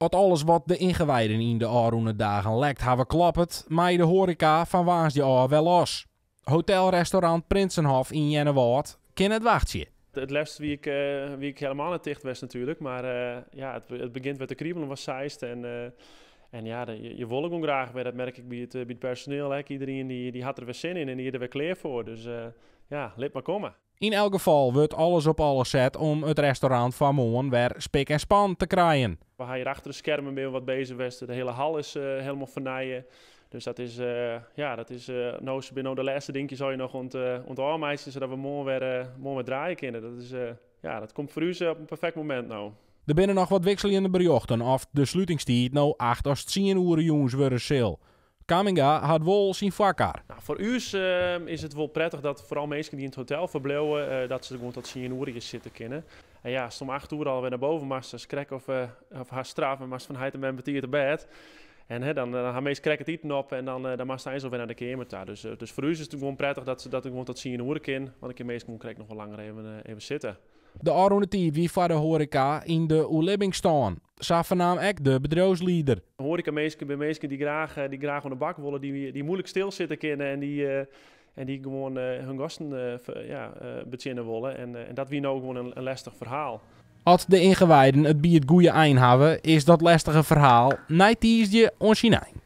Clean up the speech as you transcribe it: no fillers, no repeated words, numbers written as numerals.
As alles wat de ingewijden yn de ôfrûne dagen lekt hawwe kloppet, mei de hoareka fan woansdei ôf wer los. Hotel-restaurant Prinsenhof yn Earnewâld kin net wachtsje. It leafst wie ik, wie ik helemaal net ticht west natuerlik, mar ja, it begjint wer te kribeljen wat seist. En ja, je wolle gewoan graach wer, dat merk ik by it personeel ek. Iedereen dy hat der wer sin yn en dy is der wer klear foar. Dus ja, lit mar komme. Yn elk gefal wurdt alles op alles set om it restaurant foar moarn wer spik en span te krijen. We ha hjir achter de skermen binne we wat bezich west. De hiele hal is helemaal fernijd. Dus dat is, ja, dat is, no, se binne no de lêste dinkjes al noch oan it ôfmeitsjen, sadat we moarn wer draaie kinne. Dat is, ja, dat komt foar ús op in perfekt momint no. Der binne noch wat wikseljende berjochten oft de slutingstiid no 8 of 10 oere jûns wurde sil. Kamminga hat wol syn foarkar. Nou, foar ús is it wol prettich dat foaral minsken dy't yn it hotel ferbliuwe, dat se gewoan tot 10 oere sitte kinne. En ja, ast om 8 oere alwer nei boven moatst, dan krekt of hast straf en moatst fan heit en mem betiid op bêd. En hè, dan ha minsken krekt it iten op en dan moatst eins alwer nei de keamer ta. Dus foar ús is it gewoan prettich dat it gewoan tot 10 oere kin, want dan kinne minsken gewoan krekt noch wol langer even sitte. De ôfrûne tiid wie foar de hoareka yn de oerlibbingsstân. Sa fernaam ek de bedriuwslieder. Hoareka-minsken binne minsken dy't graach oan de bak wolle, dy't muoilik stilsitte kinne en dy't gewoan hun gasten, ja, betsjinje wolle. En dat wie no gewoan in lestich ferhaal. As de ingewijden it by it goede ein hawwe, is dat lestige ferhaal nei tiisdei oan syn ein.